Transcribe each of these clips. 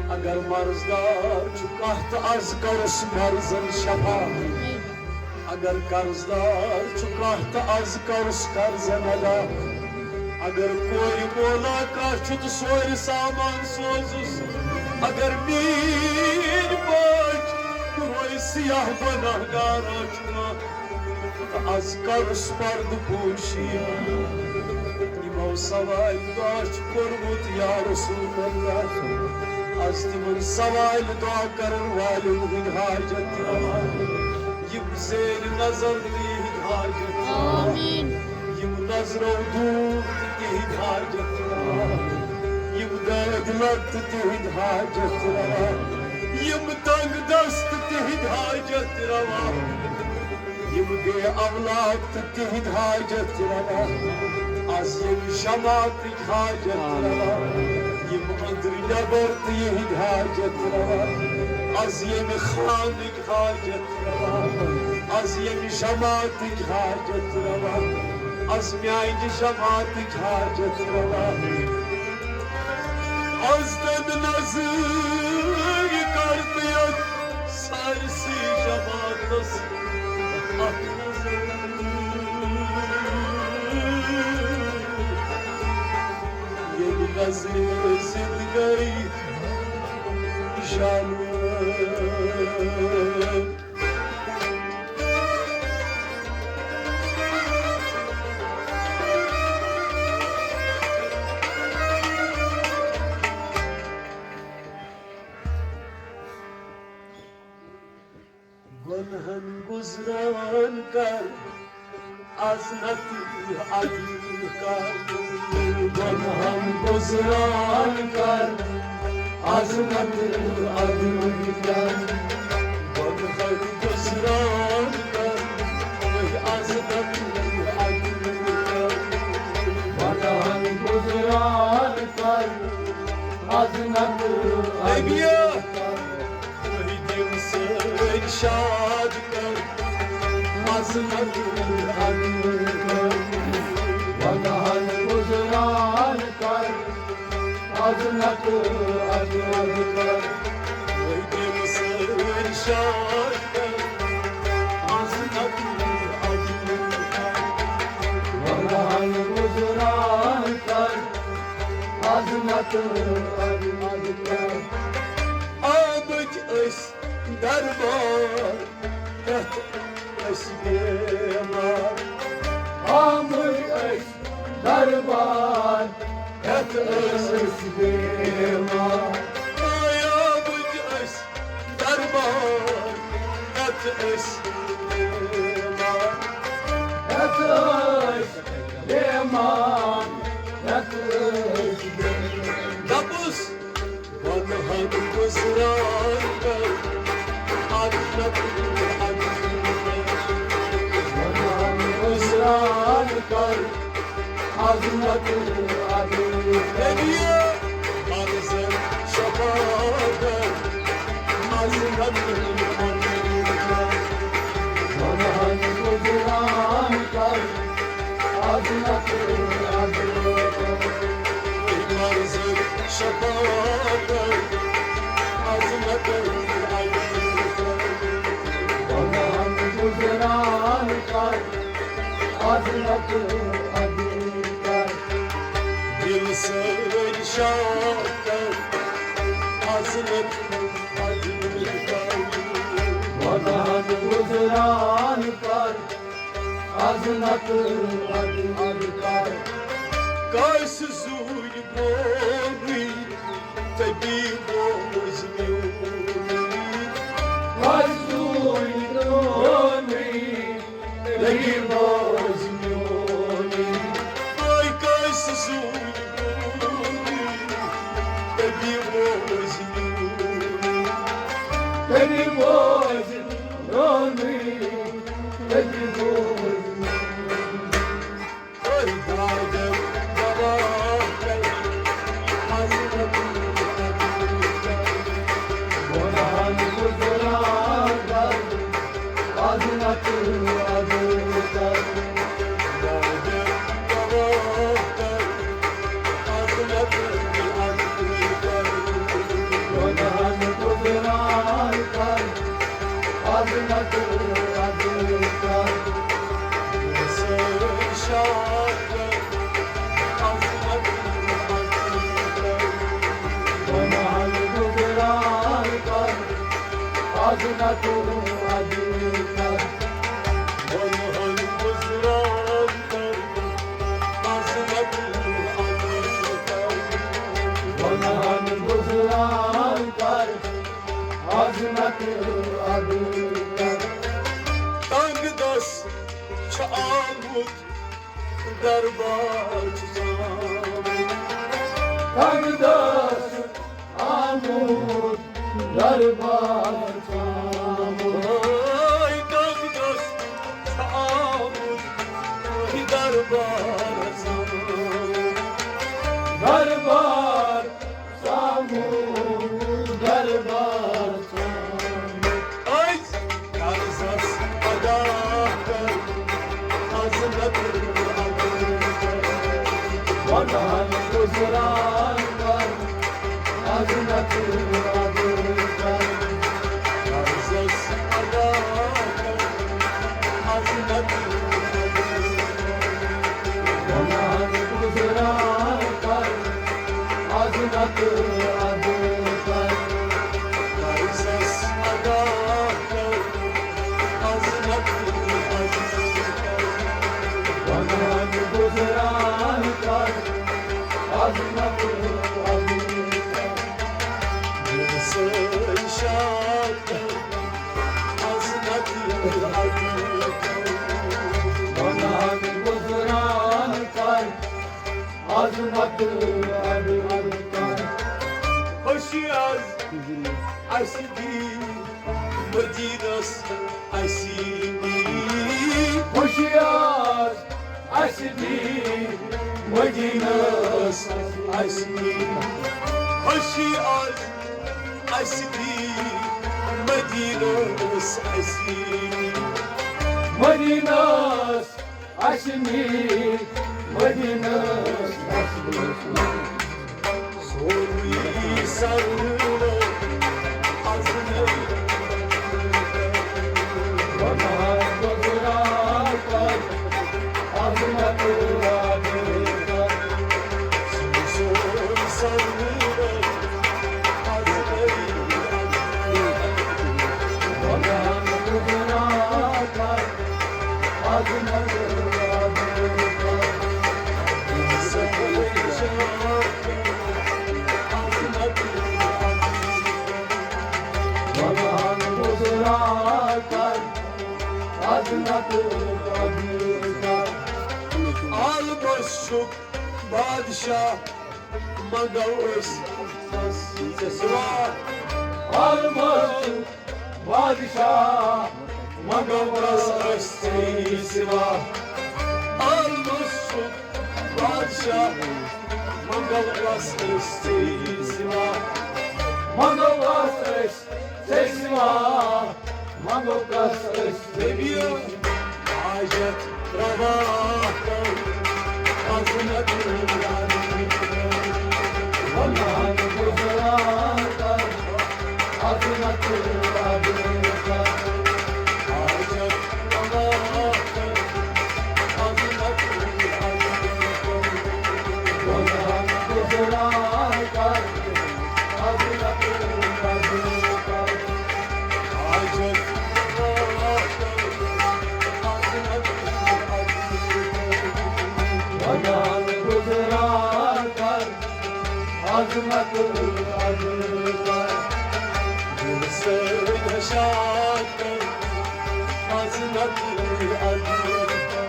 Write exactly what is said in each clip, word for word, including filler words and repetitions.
اگر مرضدار چھُ کانٛہہ تہٕ از کرُس مرضن شفا۔ اگر قرضدار چھُ کانٛہہ تہٕ از کرُس قرضن ادا۔ اگر کورِ مولا کانٛہہ چھُ تہٕ سورِ سامان سوزُس۔ اگر میٲنۍ پٲٹھۍ کُنہِ سیاہ گۄناہگارا چھُ کانٛہہ، تہٕ از کرُس پردٕ پوشی۔ یِمو سوالہِ دعا چھُ کوٚرمُت یا رسول اللہ۔ از تِمن سوالہِ دعا کرن والٮ۪ن ہُنٛد حاجت تہِ روا۔ یِم زیر نظر تِہنٛدۍ حاجت تہِ روا۔ آمین۔ یِم نظرو دوٗر تہِ تِہنٛدۍ حاجت تہِ روا۔ یِم دٲدۍ لد تہِ تِہنٛدۍ حاجت تہِ روا۔ یِم تنگ دست تِہنٛدۍ حاجت تہِ روا۔ یِم بے اولاد تہٕ تِہنٛدۍ حاجت تہِ روا۔ از ییٚمہِ جماعتٕکۍ حاجت تہِ روا۔ یِم أنٛدرٕ نٮ۪بر تہٕ یِہنٛدۍ حاجت تہِ روا۔ از ییٚمہِ خانٕکۍ حاجت تہِ روا۔ از ییٚمہِ جماعتٕکۍ حاجت تہِ روا۔ از میانہِ جماعتٕکۍ حاجت تہِ روا۔ از تَمہِ نظرِ کر تہٕ یَتھ سٲرسٕے جماعتس اکھ نظر۔ ییٚلہِ نظرِ زِندگی شامل۔ گۄنہن گُزران کر، از نتہٕ ادٕ کر۔ گۄنہن گُزران کر، از نتہٕ ادٕ کر۔ گۄنہن گُزران کر، از نتہٕ ادٕ کر۔ گۄنہن گُزران کر، از نتہٕ ادٕ کر۔ تُہۍ دِیِو سٲنۍ شاد کر، از نتہٕ ادٕ کر۔ گۄنہن گُزران کر، از نتہٕ ادٕ کر۔ تُہۍ دِیِو سٲنۍ شاد کر، از نتہٕ ادٕ کر۔ گۄنہن گُزران کر، از نتہٕ ادٕ کر۔ آمٕتۍ أسۍ دربار ہٮ۪تھ أسۍ بیمار۔ آمٕتۍ أسۍ دربار ہٮ۪تھ أسۍ بیمار۔ آے آمٕتۍ أسۍ دربار ہٮ۪تھ أسۍ بیمار۔ ہٮ۪تھ أسۍ بیمار، ہٮ۪تھ أسۍ بیمار۔ دَپُس، گۄنہن گُزران کر، از نتہٕ ادٕ کر۔ گۄنہن گُزران کر، از نتہٕ ادٕ کر۔ نبی، مرضن شفا کر، از نتہٕ ادٕ کر۔ گۄنہن گُزران کر، از نتہٕ ادٕ کر۔ مرضن شفا کر، از نتہٕ ادٕ کر۔ گۄنہن گُزران کر، از نتہٕ ادٕ کر۔ دِل سٲنۍ شاد کر، از نتہٕ ادٕ کر۔ گۄنہن گُزران کر، از نتہٕ ادٕ کر۔ کٲنٛسہِ زوٗنہِ برونٛہٕے طبیب بوز میونٕے۔ کٲنٛسہِ زوٗنہِ برونٛہٕے طبیب بوز میونٕے۔ آے کٲنٛسہِ زوٗنہِ برونٛہٕے طبیب بوز میونٕے۔ طبیب بوز میونٕے۔ طبیب بوز میونٕے۔ أے دادٮ۪م دوا کر، از نتہٕ ادٕ کر۔ گۄنہن گُزران کر، از نتہٕ ادٕ کر۔ دادٮ۪م دوا کر، از نتہٕ ادٕ کر۔ عظمت ادل کر، سٲنۍ شاد کر، عظمت ادل کر۔ گۄناہن گُزران کر، عظمت ادل کر۔ گۄناہن گُزران کر، عظمت ادل کر۔ گۄناہن گُزران کر، عظمت ادل کر۔ تنگ دست چھُ آمُت، دربار چھُ ژامُت۔ تنگ دست چھُ آمُت، دربار ژامُت۔ ہاے، تنگ دست چھُ آمُت، دربار ژامُت۔ دربار سامو دربار سامو۔ أزۍ قرضس ادا کر، عظمت ادل کر۔ گۄناہن گُزران کر، عظمت ادل کر۔ قرضس ادا کر، عظمت ادل کر۔ گۄناہن گُزران کر، عظمت ادل کر۔ قرضس ادا کر، عظمت ادل کر۔ گۄناہن گُزران کر، عظمت ادل کر۔ دِل سۭتۍ شاد کر، عظمت ادل کر۔ گۄناہن گُزران کر، عظمت ادل کر۔ خوشی از اَسہِ دی مدینس اَسہِ دی۔ خوشی از اَسہِ دی مدینس اَسہِ دی۔ خوشی از اَسہِ دی مدینس اَسہِ دی۔ مدینس اَسہِ دی، مدینس اَسہِ دی۔ سورُے سرور از نبی۔ گۄناہ گُزران کر، عظمت ادل کر۔ سورُے سرور از نبی۔ گۄناہ گُزران کر، عظمت ادل کر۔ گۄناہن گُزران کر، عظمت ادل کر۔ عالمس چھُکھ بادشاہ، منگو أسۍ ژےٚ سوا۔ عالمس چھُکھ بادشاہ، منگو کس أسۍ ژےٚ سوا۔ عالمس چھُکھ بادشاہ، منگو کس أسۍ ژےٚ سوا۔ منگو کس أسۍ ژےٚ سوا، منگو کس أسۍ ژےٚ۔ حاجت روا کر، عظمت ادل کر۔ گۄناہن گُزران کر، عظمت ادل کر۔ حاجت روا کر، عظمت ادل کر۔ گۄناہن گُزران کر، عظمت ادل کر۔ حاجت روا کر، عظمت ادل کر۔ گۄناہن گُزران کر، عظمت ادل کر۔ دِل سۭتۍ نشاط کر، عظمت ادل کر۔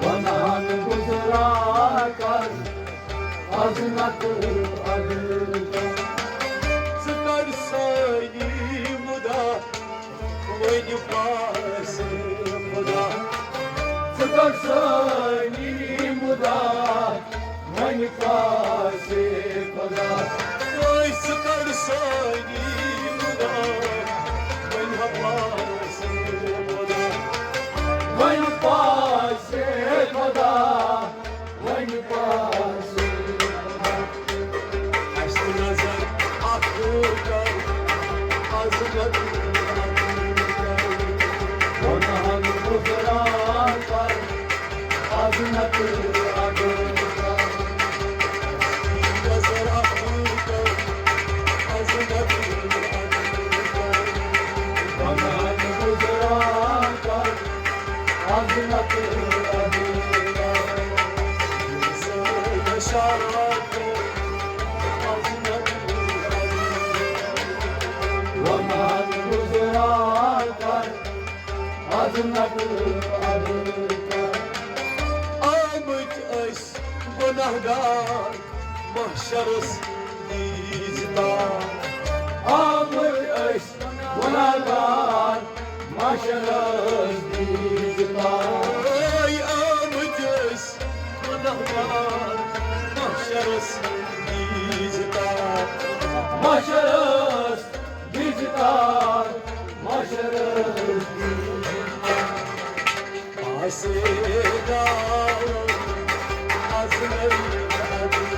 گۄناہن گُزران کر، عظمت ادل کر۔ ژٕ کر سٲری مُدا وۄنۍ پاس خدا۔ ژٕ کر سٲری مُدا وۄنۍ پاس خدا۔ وۄنۍ ژٕ کر سٲری مُدا وۄنۍ پاس خدا۔ وۄنۍ پاس خدا۔ وۄنۍ پاس۔ اَسہِ تہِ نظر اَکھ کر، عظمت۔ آمٕتۍ أسۍ گۄناہگار محشرس دیٖژ تار۔ آمٕتۍ أسۍ گۄناہگار محشرس دیٖژ تار۔ آمٕتۍ أسۍ گۄناہگار محشرس دیٖژ تار۔ محشرس دیٖژ تار۔ محشرس دیٖژ تار۔ آسے گاو از نئی ادر۔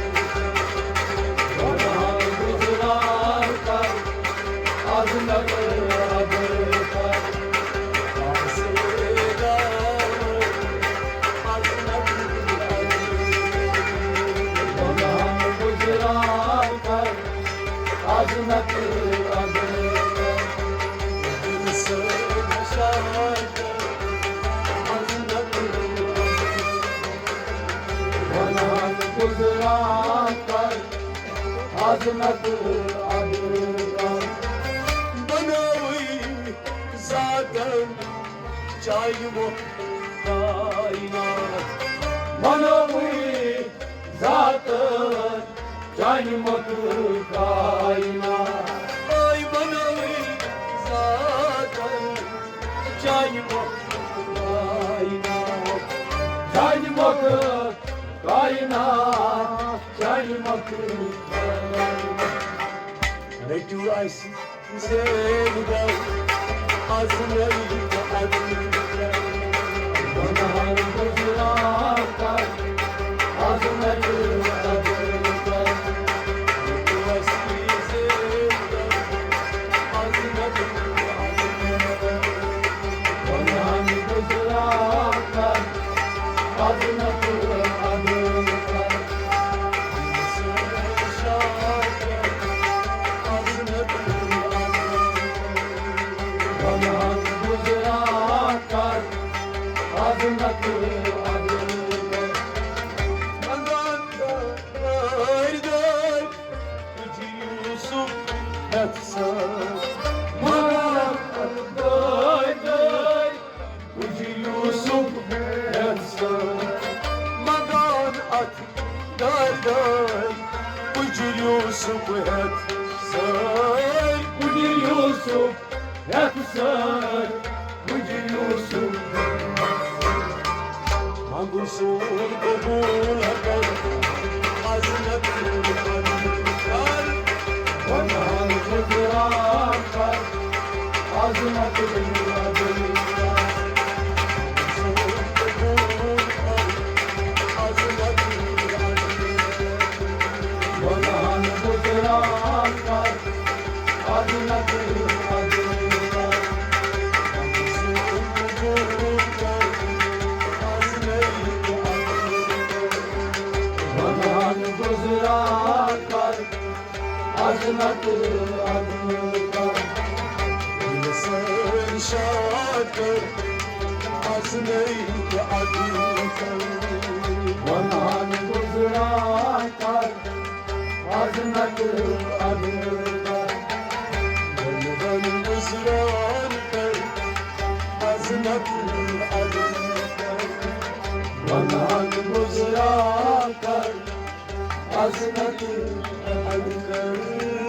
گۄناہ گُزران کر از نئی ادر۔ آسے گاو از نئی ادر۔ گۄناہ گُزران کر از نئی ادر۔ گۄناہن گُزران کر عظمت ابرار۔ بنٲوٕے ذاتن چانہِ مۄکھ کائنات۔ بنٲوٕے ذاتن چانہِ مۄکھ کائنات۔ آے بنٲوٕے ذاتن چانہِ مۄکھ کائنات۔ چانہِ مۄکھ کائنات، چانہِ مۄکھ کائنات۔ رٔٹِو اَسہِ زیندٕ از نئی ادر۔ گۄناہن گُزران کر عظمت ابرار۔ رٔٹِو اَسہِ زیندٕ از نئی ادر۔ گۄناہن گُزران کر عظمت ابرار۔ گۄناہن گُزران کر عظمت ابرار۔ منگان دٲرۍ دٲرۍ تُجہِ یوسف ہٮ۪تھ سۭتۍ۔ منگان دٲرۍ دٲرۍ تُجہِ یوسف ہٮ۪تھ سۭتۍ۔ منگان اتھ دٲرۍ دٲرۍ تُجہِ یوسف ہٮ۪تھ سۭتۍ۔ تُجہِ یوسف ہٮ۪تھ سۭتۍ۔ تُجہِ یوسف۔ منگُن سون قبول کر، عظمت ابرار۔ گۄناہن گُزران کر عظمت ابرار۔ گۄناہن گُزران کر عظمت ابرار۔ گۄناہن گُزران کر عظمت ابرار۔ دِلہٕ سٲنۍ شاد کر از نئی ادر۔ گۄناہن گُزران کر عظمت ابرار۔ گۄناہن گُزران کر عظمت ابرار۔ گۄناہن گُزران کر عظمت ابرار۔